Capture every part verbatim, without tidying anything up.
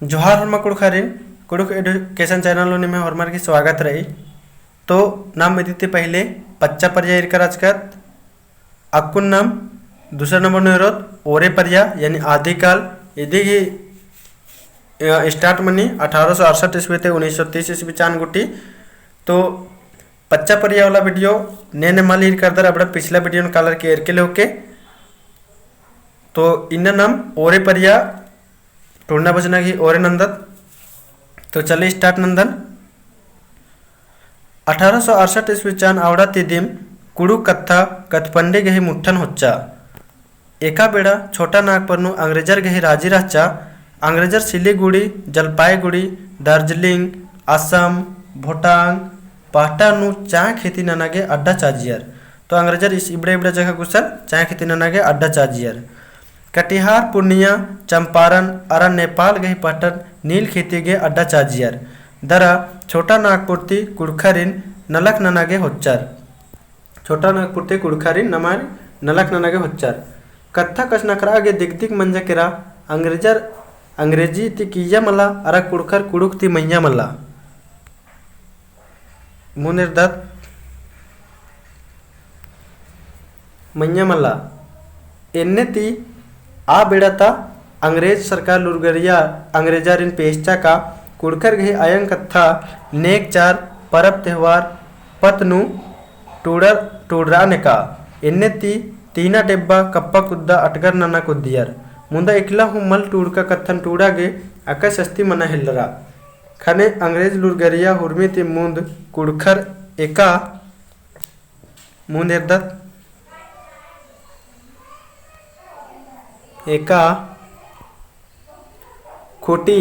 जोहार होरमा कुँड़ुख़ारिन, कुँड़ुख़ education channel नू निम्है होरमर गही स्वागत रई। तो नाम इदी ती पहिले पच्चा परिया ईरका रहचकत, अक्कुन नाम दूसरा नंबर नू एरोत ओरे परिया यानी आदिकाल। इदी गही, अ, start मनी अठारह सौ अड़सठ ईस्वी ती उन्नीस सौ तीस ईस्वी चान गूटी। तो पच्चा परिया वाला video ने ने मल ईरका रअदर, अबड़ा पिछला video नू कालर की एरके लेवके। तो इन्ना नाम ओरे परिया टूड़ना बचना गही ओरे नन्दत। तो चले start नन्दन। अठारह सौ अड़सठ ईस्वी चान अवड़ा ती दिम कुँड़ुख़ कत्था कथपंडी गही मुट्ठन होच्चा। एका बेड़ा छोटा नागपुर नू अंग्रेजर गही राजी रहचा। अंग्रेजर सिलीगुड़ी, जलपाईगुड़ी, दार्जिलिंग, असम, भोटांग पहटा नू चाय खेती नना गे अड्डा चाजियर। तो अंग्रेजर इस इबड़ा इबड़ा जगह गुसन चाय खेती नना गे अड्डा चाजियर। कटिहार, पूर्णिया, चंपारण अरा नेपाल गही पहटन नील खेती गे अड्डा चाजियर। दरा छोटा नागपुर ती कुँड़ुख़ारिन नलख नना गे होच्चर। छोटा नागपुर ती कुँड़ुख़ारिन नम्है नलख नना गे होच्चर। कत्था कछनखरआ गे दिक दिक मंजा केरा। अंग्रेजर अंग्रेजी ती किइय्या मला अरा कुँड़ुख़र कुँड़ुख़ ती मइय्याँ मला। मुन्द एरदत मइय्याँ मला। एन्ने ती आ बेड़ा ता अंग्रेज सरकार लूरगरिया अंग्रेजारिन पेसचा का कुँड़ुख़र गही अयंग कत्था नेग चार परब तेहवार पत्त नू टूड़र, टूड़रआ नेका। एन्ने ती तीना डेब्बा कप्पा कुद्दा अटगर नना कुद्दियर। मुन्दा इकला हूँ मल टूड़का कत्थन टूड़ा गे अकय सस्ती मना हेलरा। ख़ने अंग्रेज लूरगरिया हुर्मी ती मुन्द कुँड़ुख़र एका मुन्द एरदत एका खूँटी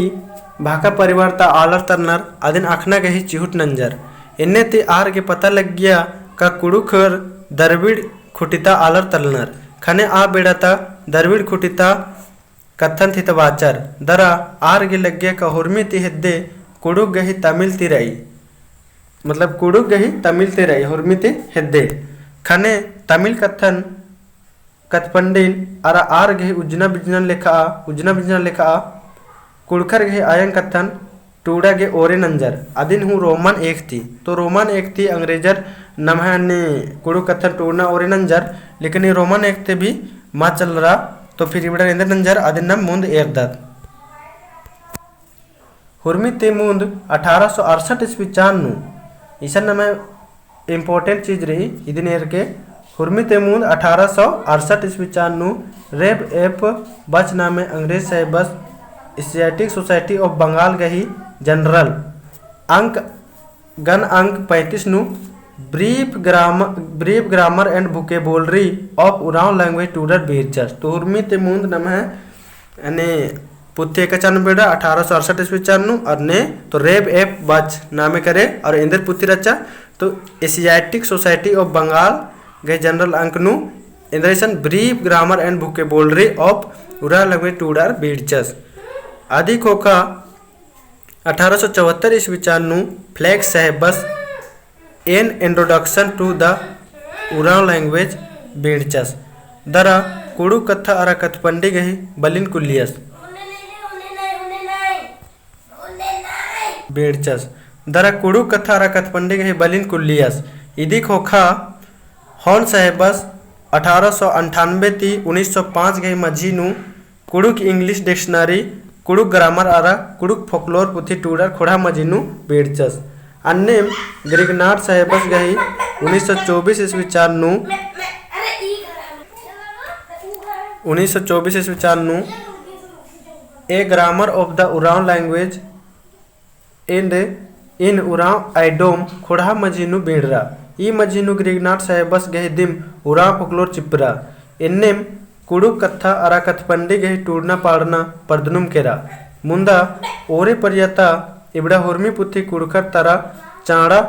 भाखा परिवार ता आलर तरनर अदिन अख़ना गही चिहुट नंजर। एन्ने ती आर गे पता लग्गिया का कुँड़ुख़र द्रविड़ खूँटी ता आलर तरनर। ख़ने आ बेड़ा ता द्रविड़ खूँटी ता कत्थन ती तबाचर। दरा आर गे लग्गिया का हुर्मी ती हेद्दे कुँड़ुख़ गही तमिल ती रई। मतलब कुँड़ुख़ गही तमिल ती रई हुर्मी ती हेद्दे। ख़ने तमिल कत्थन कथपंडिन अरा आर गही उज्जना बिज्जनन लेखा, उज्जना बिज्जनन लेखा कुँड़ुख़र गही अयंग कत्थन टूड़ा गे ओरे नंजर। अदिन हूँ रोमन एक ती। तो रोमन एक ती अंग्रेजर नम्है अन्ने कुँड़ुख़ कत्थन टूड़ना ओरे नंजर, लेकिन ई रोमन एक ती भी मा चलरा। तो फिर इबड़ा एन्देर नंजर अदिन नाम मुन्द एरदत। हुर्मी ती मुन्द अठारह सौ अड़सठ ईस्वी चान नू, इसन नम्है important चीज रई, इदिन एरके। हुर्मी ती मुन्द अठारह सौ अड़सठ ईस्वी चान नू रेब एफ बच नामे अंग्रेज साहेबस Asiatic Society of Bengal गही general अंक गन अंक पैंतीस नू brief grammar, brief grammar and vocabulary of Oraon language टूड़र बीरचस। तो हुर्मी ती मुन्द नम्है अन्ने पुथी एका चान नू बेड़ा, अठारह सौ अड़सठ ईस्वी चान नू, अन्ने तो रेब एफ बच नामे करे, और एन्देर पुथी रहचा, तो Asiatic Society of Bengal गही general अंक नू एन्देर इसन brief grammar and vocabulary of Oraon language टूड़र बीरचस। अदी ख़ोख़ा अठारह सौ चौहत्तर ईस्वी चान नू फ्लैग साहेबस An Introduction to the Oraon Language बीड़चस। दरा कुँड़ुख़ कत्था अरा कथपंडी गही बलिन कुल्लियस। बीड़चस। दरा कुँड़ुख़ कत्था अरा कथपंडी गही बलिन कुल्लियस। इदी ख़ोख़ा हॉर्न साहेबस अठारह सौ अंठानबे ती उन्नीस सौ पाँच गही मझी नू कुँड़ुख़ English dictionary, कुँड़ुख़ grammar अरा कुँड़ुख़ folklore पुथी टूड़र ख़ोंड़हा मझी नू बीड़चस। अन्नेम ग्रिगनाट साहेबस गही उन्नीस सौ चौबीस ईस्वी चान नू, उन्नीस सौ चौबीस ईस्वी चान नू A Grammar of the Oraon Language and in Oraon Idiom ख़ोंड़हा मझी नू बीड़रा। ई मझी नू ग्रिगनाट साहेबस गही दिम Oraon folklore चिप्परा। एन्नेम कुँड़ुख़ कत्था अरा कथपंडी गही टूड़ना पाड़ना परदनुम केरा। मुन्दा ओरे परिया ता इबड़ा हुर्मी पुथी कुँड़ुख़र तरा चाँड़ा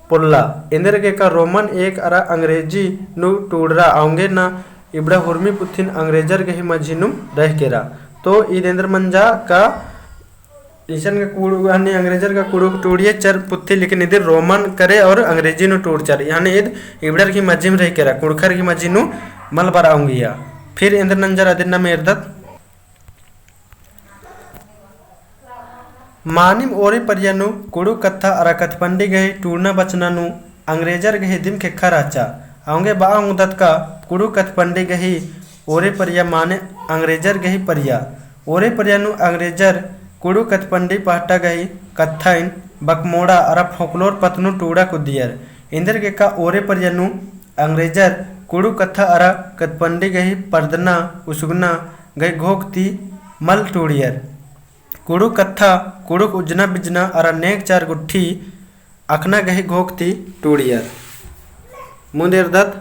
पोल्ला। एन्देरगेका रोमन एक अरा अंग्रेजी नू टूड़रा औंगे ना इबड़ा हुर्मी पुथिन अंग्रेजर गही मझी नुम रह केरा। तो ईद एन्देर मंजा का इसन का कुँड़ुख़, अन्ने अंग्रेजर का कुँड़ुख़ टूड़ियचर पुथी, लेकिन इदिन रोमन करे और अंग्रेजी नू टूड़चर। यानी ईद इबड़र गही मझी में रह केरा, कुँड़ुख़र गही मझी नू मल बरआ औंगिया। फिर एन्देर नंजर अदिन नाम एरदत। मानिम ओरे परिया नू कुँड़ुख़ कत्था अरा कत्थपंडी गही टूड़ना बचना नू अंग्रेजर गही दिम ख़ेक्खा रहचा। औंगे बआ ओंगदत का कुँड़ुख़ कत्थपंडी गही ओरे परिया माने अंग्रेजर गही परिया। ओरे परिया नू अंग्रेजर कुँड़ुख़ कत्थपंडी पहटा गही कत्थाइन बकमोड़ा अरा folklore पत्त नू टूड़ा कुद्दियर। एन्देरगेका ओरे परिया नू अंग्रेजर कुँड़ुख़ कत्था अरा कत्थपंडी गही परदना उसगना गही घोख ती मल टूड़ियर। कुँड़ुख़ कत्था, कुँड़ुख़ उज्जना बिज्जना अरा नेग चार गुट्ठी अख़ना गही घोख ती टूड़ियर। मुन्द एरदत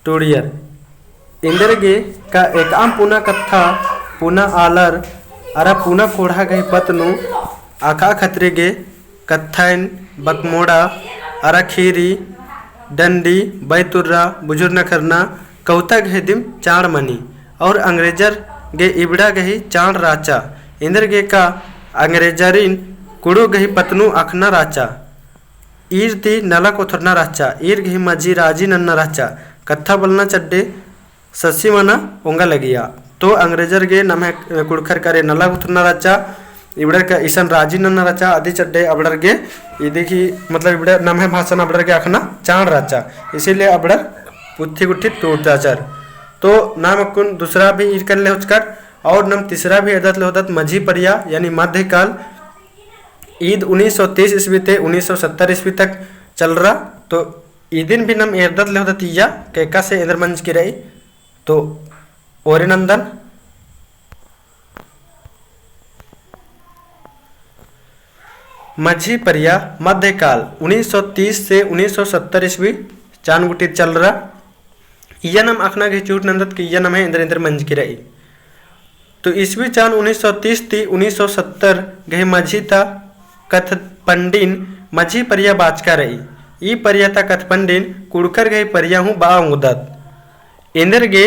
टूड़ियर। एन्देरगेका एकअम पुना कत्था, पुना आलर अरा पुना ख़ोंड़हा गही पत्त नू अख़आ खतरी गे कत्थाइन बकमोड़ा अरा ख़ीरी, डंडी, बैतुर्रा, बुझुरना खरना, कौता गही दिम चाड़ मनी। और अंग्रेजर गे इबड़ा गही चाड़ रहचा। एन्देरगेका अंग्रेजरिन कुँड़ुख़ गही पत्त नू अख़ना रहचा। ईर ती नलख ओथरना रहचा, ईर गही मझी राजी नन्ना रहचा। कत्था बलना चड्डे सस्सी मना ओंगा लगिया। तो अंग्रेजर गे नम्है कुँड़ुख़र करे नलख ओथरना रहचा, इबड़र का इसन राजी नन्ना रहचा, अदी चड्डे अबड़र गे इदी गही, मतलब इबड़र नम्है भाषा नू अबड़र गे अख़ना चाड़ रहचा। इसीलिए अबड़र पुथी गुट्ठी टूड़ताचर। तो नाम अक्कुन दूसरा भी ईरकन लेहोचकर, और नाम तीसरा भी एरदत लेहोदत मझी परिया, यानी मध्यकाल। ईद उन्नीस सौ तीस ईस्वी ते उन्नीस सौ सत्तर ईस्वी तक चलरा। तो इदिन भी नाम एरदत लेहोदत इया, का एकासे एन्देर मंजकी रई। तो ओरे नन्दन मझी परिया मध्यकाल उन्नीस सौ तीस से उन्नीस सौ सत्तर ईस्वी चान गुट्ठी चलरा। इया नाम अख़ना गही चूट नन्दत कि इया नम्है एन्देर एन्देर मंजकी रई। तो ईस्वी चान उन्नीस सौ तीस ती उन्नीस सौ सत्तर गही मझी ता कत्थपंडिन मझी परिया बाचका रई। ई परिया ता कत्थपंडिन कुँड़ुख़र गही परिया हूँ बआ ओंगदत। एन्देरगे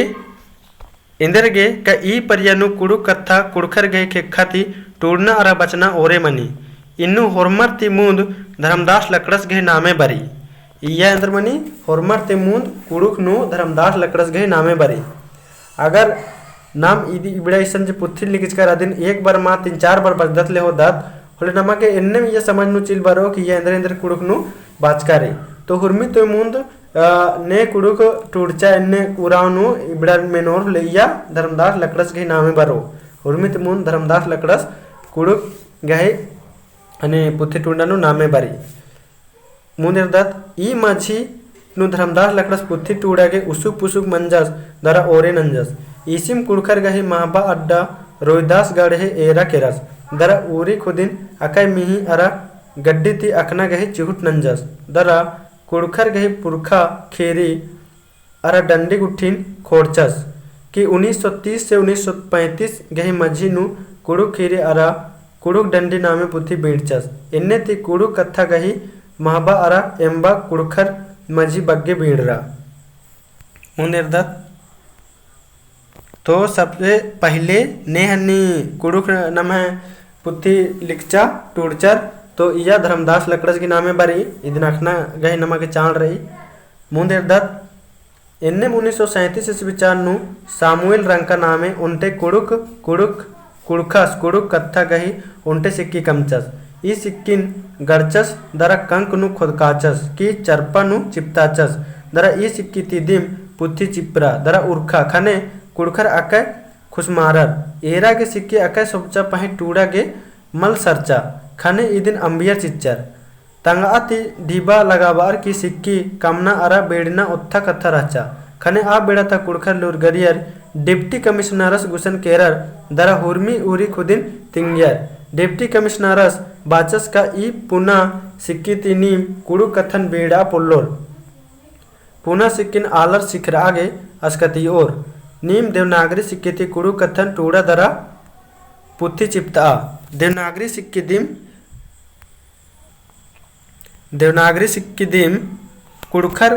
एन्देरगेका ई परिया नू कुँड़ुख़ कत्था कुँड़ुख़र गही ख़ेक्खा ती टूड़ना अरा बचना ओरे मनी। इन्नु होरमर ती मुन्द धर्मदास लकड़स गही नामे बरई। इया एन्देर मनी, होरमर ती मुन्द कुँड़ुख़ नू धर्मदास लकड़स गही नामे बरई। अगर नाम इदी इबड़ा इसन जे पुथी लिखचकर अदिन एक बार मा तीन चार बार बचदत लेहोदत, होले नमा गे एन्नेम इया समझ नू चिल बरओ कि इया एन्देर एन्देर कुँड़ुख़ नू बाचका रई। तो हुरमी ती मुन्द अ, ने कुँड़ुख़ टूड़चा एन्ने उराँव नू इबड़ा मेनोर ले इया धर्मदास लकड़स गही नामे बरओ। हुरमी ती मुन्द धर्मदास लकड़स कुँड़ुख़ गही अने पुथी टूड़ना नू नामे बरई। मुन्द एरदत ई मझी नू धर्मदास लकड़स पुथी टूड़ा गे उसुक पुसुक मंजस दरा ओरे नंजस। ईसिम कुँड़ुख़र गही महबा अड्डा रोहिदास गढ़ हे एरा केरस। दरा उरी खुदिन अकय मिही अरा गड्डी ती अख़ना गही चिहुट नंजस। दरा कुँड़ुख़र गही पुरखा ख़ीरी अरा डंडी गुट्ठिन ख़ोंड़चस कि उन्नीस सौ तीस से उन्नीस सौ पैंतीस गही मझी नू कुँड़ुख़ ख़ीरी अरा कुँड़ुख़ डंडी नामे पुथी बींड़चस। एन्ने ती कुँड़ुख़ कत्था गही महबा अरा एम्बा कुँड़ुख़र मझी बग्गे बींड़रा। मुन्द एरदत तो सबसे पहिले ने हन्नी कुँड़ुख़ नम्है पुथी लिखचा टूड़चर, तो इया धर्मदास लकड़स गही नामे बरई। इदिन अख़ना गही नमा गे चाड़ रई। मुन्द एरदत एन्नेम उन्नीस सौ सैंतीस ईस्वी चान नू सामुएल रंका नामे ओन्टे कुँड़ुख़, कुँड़ुख़, कुँड़ुख़स कुँड़ुख़ कत्था गही ओन्टे सिक्की कमचस। ई सिक्किन गड़चस दरा कंक नू खोदकाचस कि चरपा नू चिपताचस। दरा ई सिक्की ती दिम पुथी चिपरा दरा उरखा ख़ने कुँड़ुख़र अकय खुसमारर। एरा गे सिक्की अकय सोबचा पहें टूड़ा गे मल सरचा। ख़ने इदिन अम्बियर चिच्चर। तंगआ ती ढिबा लगाबअर की सिक्की कमना अरा बेड़ना ओत्था कत्था रहचा। ख़ने आ बेड़ा ता कुँड़ुख़र लूरगरियर डिप्टी कमिश्नरस गुसन केरर दरा हुरमी उरी खुदिन तिंगियर। डिप्टी कमिश्नरस बाचस का ई पुना सिक्की ती नीम कुँड़ुख़ कत्थन बीड़ा पोल्लोर। पुना सिक्किन आलर सिखरआ गे असकतियोर। नीम देवनागरी सिक्की ती कुँड़ुख़ कत्थन टूड़ा दरा पुथी चिपतआ। देवनागरी सिक्की दिम देवनागरी सिक्की दिम कुँड़ुख़र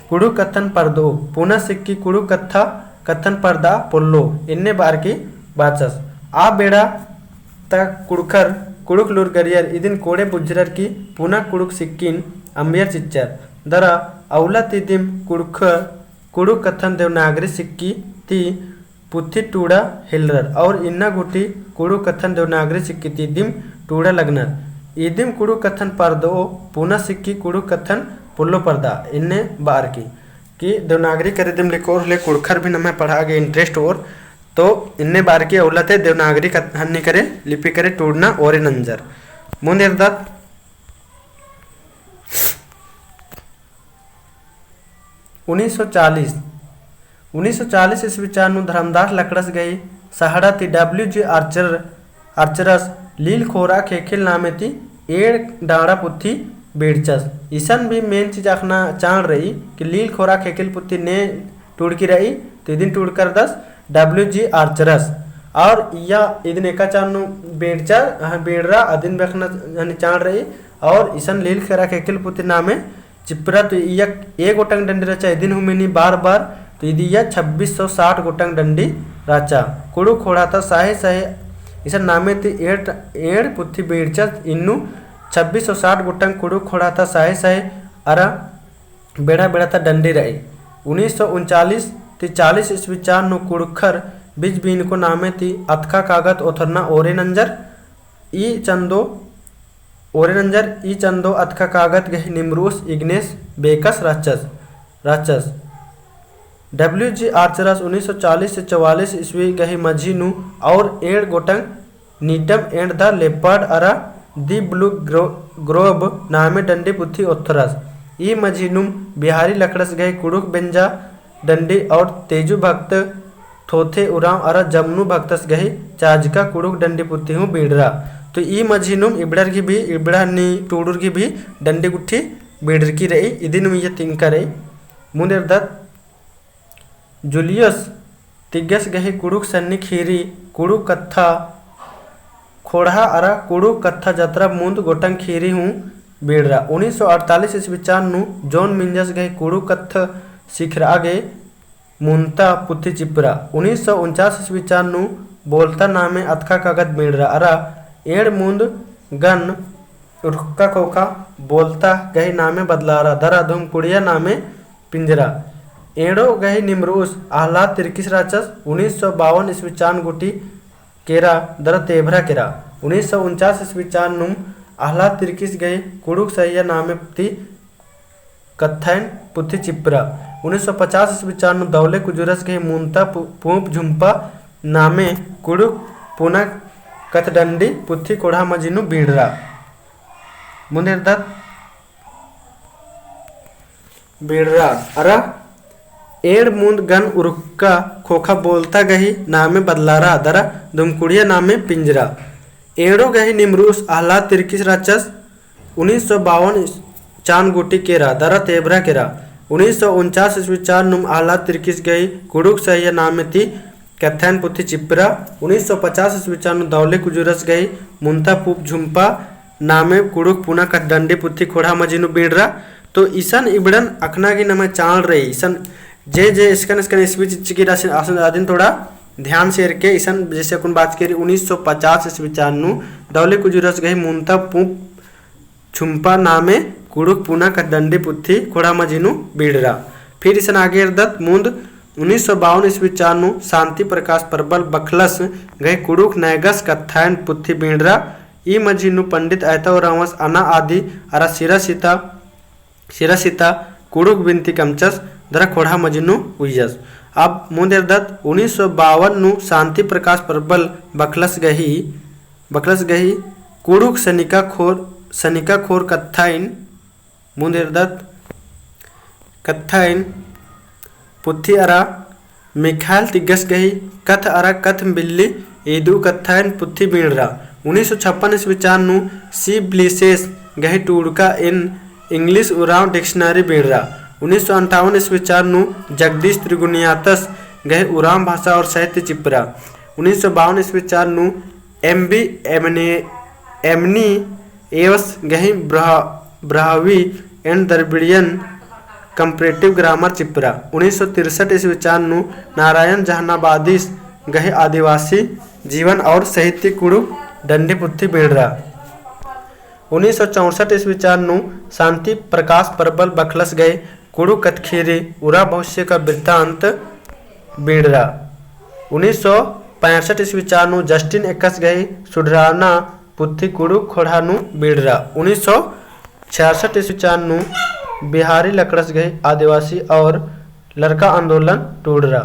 कुँड़ुख़ कत्थन परदो, पुना सिक्की कुँड़ुख़ कत्था कत्थन परदआ पोल्लो, एन्ने बअर की बाचस। आ बेड़ा ता कुँड़ुख़र कुँड़ुख़ लूरगरियर इदिन कोड़े बुझरर की पुना कुँड़ुख़ सिक्किन अम्बियर चिच्चर। दरा अउला ती दिम कुँड़ुख़ कुँड़ुख़ कत्थन देवनागरी सिक्की ती पुथी टूड़ा हेलरर और इन्ना गूटी कुँड़ुख़ कत्थन देवनागरी सिक्की ती इदिम टूड़ा लगनर। इदिम कुँड़ुख़ कत्थन परदओ पुना सिक्की कुँड़ुख़ कत्थन पोल्लो परदा। इन्ने बअर की कि देवनागरी करे दिम लिखोर होले कुँड़ुख़र भी नम्है पढ़आ गे interest ओर। तो इन्ने बअर की अउला ते देवनागरी कत्थन करे लिपि करे टूड़ना ओरे नंजर। मुन्द एरदत उन्नीस सौ चालीस, उन्नीस सौ चालीस ईस्वी चान नू धर्मदास लकड़स गही सहड़ा ती W G आर्चर, आर्चरस लील खोरा ख़ेख़ेल नामे ती एंड़ डाँड़ा पुथी बीड़चस। इसन भी main चीज अख़ना चाड़ रई कि लील खोरा ख़ेख़ेल पुथी ने टूड़की रई, तो इदिन टूड़करदस W G आर्चरस। और इया इदिन एका चान नू बीड़चर, हाँ, बीड़रा अदिन भी अख़ना चाड़ रई। और इसन लील खोरा ख़ेख़ेल पुथी नामे चिप्रा तो इया ए गोटंग डंडी रहचा, इदिन हूँ मेनी बार बार, तो इदिया छब्बीस सौ साठ गोटंग डंडी रहचा। कुँड़ुख़ ख़ोंड़हा ता सहे सहे इसन नामे ती एंड़, एंड़ पुथी बीड़चस। इन्नु छब्बीस सौ साठ गोटंग कुँड़ुख़ ख़ोंड़हा ता सहे सहे अरा बेड़ा बेड़ा ता डंडी रई। उन्नीस सौ उनचालीस ती चालीस ईस्वी चान नू कुँड़ुख़र बिज बीनको नामे ती अतख़ा कागद ओथरना ओरे नंजर। ई चंदो ओरे नंजर ई चंदो अतख़ा कागद गही निमरुस इग्नेस बेकस रहचस, रहचस। W G आर्चरस उन्नीस सौ चालीस से चौवालीस ईस्वी गही मझी नू और एंड़ गोटंग नीडम एंड द लेपर्ड अरा दी ब्लू ग्रो-, ग्रोब नामे डंडी पुथी ओथरस। ई मझी नुम बिहारी लकड़स गही कुँड़ुख़ बेंजा डंडी और तेजू भक्त थोथे उराँव अरा जमनू भक्तस गही चाजका कुँड़ुख़ डंडी पुथी हूँ बीड़रा। तो ई मझी नुम इबड़र की भी, इबड़ा नी टूड़ुर की भी डंडी गुट्ठी बीड़रकी रई, इदिन नुम इया तिंका रई। मुन्द एरदत जूलियस तिग्गस गही कुँड़ुख़ सन्नी ख़ीरी, कुँड़ुख़ कत्था ख़ोंड़हा अरा कुँड़ुख़ कत्था जतरा मुन्द गोटंग ख़ीरी हूँ बीड़रा। उन्नीस सौ अड़तालीस ईस्वी चान नू जॉन मिंजस गही कुँड़ुख़ कत्था सिखरआ गे मुन्ता पुथी चिप्रा। उन्नीस सौ उनचास ईस्वी चान नू बोलता नामे अतख़ा कागद बीड़रा अरा एंड़ मुन्द गन उरुक्का ख़ोख़ा बोलता गही नामे बदलारा दरा धुमकुड़िया नामे पिंजरा। एंड़ो गही निमरुस आह्लाद तिर्कीस रहचस। उन्नीस सौ बावन ईस्वी चान गुट्ठी केरा दरा तेभरा केरा। उन्नीस सौ उनचास ईस्वी चान नुम आह्लाद तिर्कीस गही कुँड़ुख़ सहिया नामे ती कत्थाइन पुथी चिप्रा। उन्नीस सौ पचास ईस्वी चान नू दौले कुजुरस गही मुन्ता पु-, पूंप झुम्पा नामे कुँड़ुख़ पुना कत्थडंडी पुथी ख़ोंड़हा मझी नू बीड़रा। मुन्द एरदत बीड़रा अरा एंड़ मुन्द गन उरुक्का ख़ोख़ा बोलता गही नामे बदलारा दरा धुमकुड़िया नामे पिंजरा। एंड़ो गही निमरुस आह्लाद तिर्कीस रहचस। उन्नीस सौ बावन चान गुट्ठी केरा दरा तेभरा केरा। उन्नीस सौ उनचास ईस्वी चान नुम आह्लाद तिर्कीस गही कुँड़ुख़ सहिया नामे ती कत्थाइन पुथी चिप्रा। उन्नीस सौ पचास ईस्वी चान नू दौले कुजुरस गही मुन्ता पूंप झुम्पा नामे कुँड़ुख़ पुना कत्थडंडी पुथी ख़ोंड़हा मझी नू बीड़रा। तो इसन इबड़न अख़ना गे नम्है चाड़ रई। इसन जे जे एसकन एसकन ईस्वी चिच्चकी रई असन अदिन थोड़ा ध्यान से एरके। इसन जैसे अक्कुन बाचकी रई उन्नीस सौ पचास ईस्वी चान नू दौले कुजुरस गही मुन्ता पूंप झुम्पा नामे कुँड़ुख़ पुना कत्थडंडी पुथी ख़ोंड़हा मझी नू बीड़रा। फिर इसन आगे एरदत मुन्द उन्नीस सौ बावन ईस्वी चान नू शांति प्रकाश प्रबल बखलस गही कुँड़ुख़ नैगस कत्थाइन पुथी बीड़रा। ई मझी नू पंडित ऐता उराँवस अना आदि अरा सिरा सीता सिरा सीता कुँड़ुख़ बिनती कमचस दरा ख़ोंड़हा मझी नू उइयस। अब मुन्द एरदत उन्नीस सौ बावन नू शांति प्रकाश प्रबल बखलस गही, बखलस गही कुँड़ुख़ सनिका ख़ोर, सनिका ख़ोर कत्थाइन, मुन्द एरदत कत्थाइन पुथी अरा मिखाइल तिग्गस गही कत्थ अरा कत्थ बिल्ली इदु कत्थाइन पुथी बीड़रा। उन्नीस सौ छप्पन ईस्वी चान नू सी ब्लिसेस गही टूड़का इन English उराँव dictionary बीड़रा। उन्नीस सौ अंठावन ईस्वी चान नू जगदीश त्रिगुनियातस गही उराँव भाषा और साहित्य चिप्रा। उन्नीस सौ बावन ईस्वी चान नू एम बी एमने-, एमनी एवस गही ब्राह-, ब्राहवी and द्रविड़ियन comparative grammar चिप्रा। उन्नीस सौ तिरसठ ईस्वी चान नू नारायण जहानाबादीस गही आदिवासी जीवन और साहित्य कुँड़ुख़ डंडी पुथी बीड़रा। उन्नीस सौ चौसठ ईस्वी चान नू शांति प्रकाश प्रबल बखलस गही कुँड़ुख़ कत्थख़ीरी उराँव भविष्य का वृत्तांत बीड़रा। उन्नीस सौ पैंसठ ईस्वी चान नू जस्टिन एक्कस गही सुडराना पुथी कुँड़ुख़ ख़ोंड़हा नू बीड़रा। उन्नीस सौ छियासठ ईस्वी चान नू बिहारी लकड़स गही आदिवासी और लरका आंदोलन टूड़रा।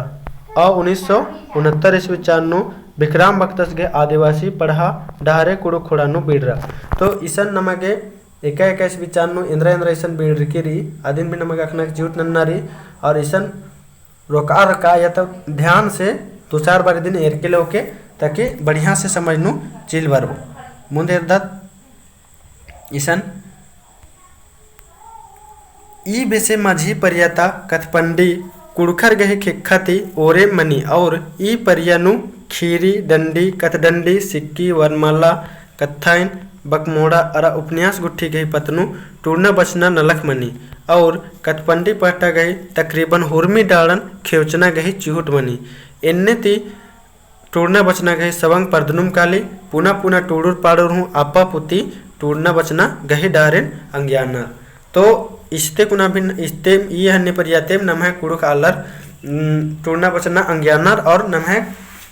और उन्नीस सौ उनहत्तर ईस्वी चान नू विक्रम बख्तस गही आदिवासी पड़हा डहरे कुँड़ुख़ ख़ोंड़हा नू बीड़रा। तो इसन नमा गे एका एका ईस्वी चान नू एन्दरा एन्दरा इसन बीड़रकी रई, अदिन भी नमा गे अख़ना चिहुट नन्ना रई। और इसन रोका रका या तो ध्यान से दो चार बारी दिन एरके लेवके, ताकि बढ़िया से समझ नू चिल बरबो। मुन्द एरदत इसन ई बेसे मझी परिया ता कथपंडी कुँड़ुख़र गही ख़ेक्खा ती ओरे मनी और ई परिया नू खीरी, डंडी, कथडंडी, सिक्की, वरमाला, कत्थाइन, बकमोड़ा अरा उपन्यास गुट्ठी गही पत्त नू टूड़ना बचना नलख मनी और कथपंडी पहटा गही तकरीबन हुरमी डाड़न ख़ेवचना गही चिहुट मनी। एन्ने ती टूड़ना बचना गही सवंग परदनुम काली, पुना पुना टूड़ुर पाड़ुर हूँ आपा पुती टूड़ना बचना गही डारेन अंग्यानर। तो इस्ते कुना भिन इस्ते ई हन्ने परिया तेम नम्है कुँड़ुख़ आलर, उम, टूड़ना बचना अंग्यानर और नम्है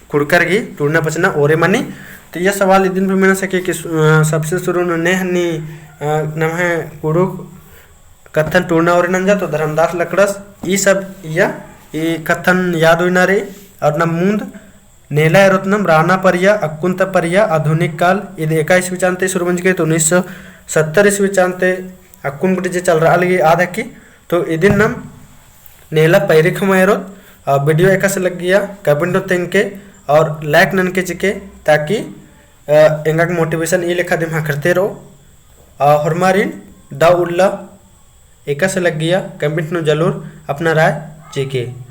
कुँड़ुख़र गही टूड़ना बचना ओरे मनी। तो यह सवाल इदिन भी मेना सके कि सु-, अ, सबसे शुरू नू ने हन्नी, अ, नम्है कुँड़ुख़ कत्थन टूड़ना ओरे नंजा तो धर्मदास लकड़स, ई सब इया, ई कत्थन याद उइना रई। और नम मुन्द नेला एरोत नम राना परिया, अक्कुन ता परिया, आधुनिक काल, इद एका ईस्वी चान ती शुरू मंजकी तो उन्नीस सौ सत्तर ईस्वी चान ती अक्कुन गुट्ठी जे चलरआ लगी आद हकी। तो इदिन नम नेला पैरिख मा एरोत, अ, video एकासे लग्गिया, comment नू तेंगके और like ननके चिके, ताकि, अ, एंगा गे motivation ई लेखा दिम ख़क्खरते रओ। अ, होरमारिन दव उल्ला एकासे लग्गिया comment नू जरूर अपना राय चिके।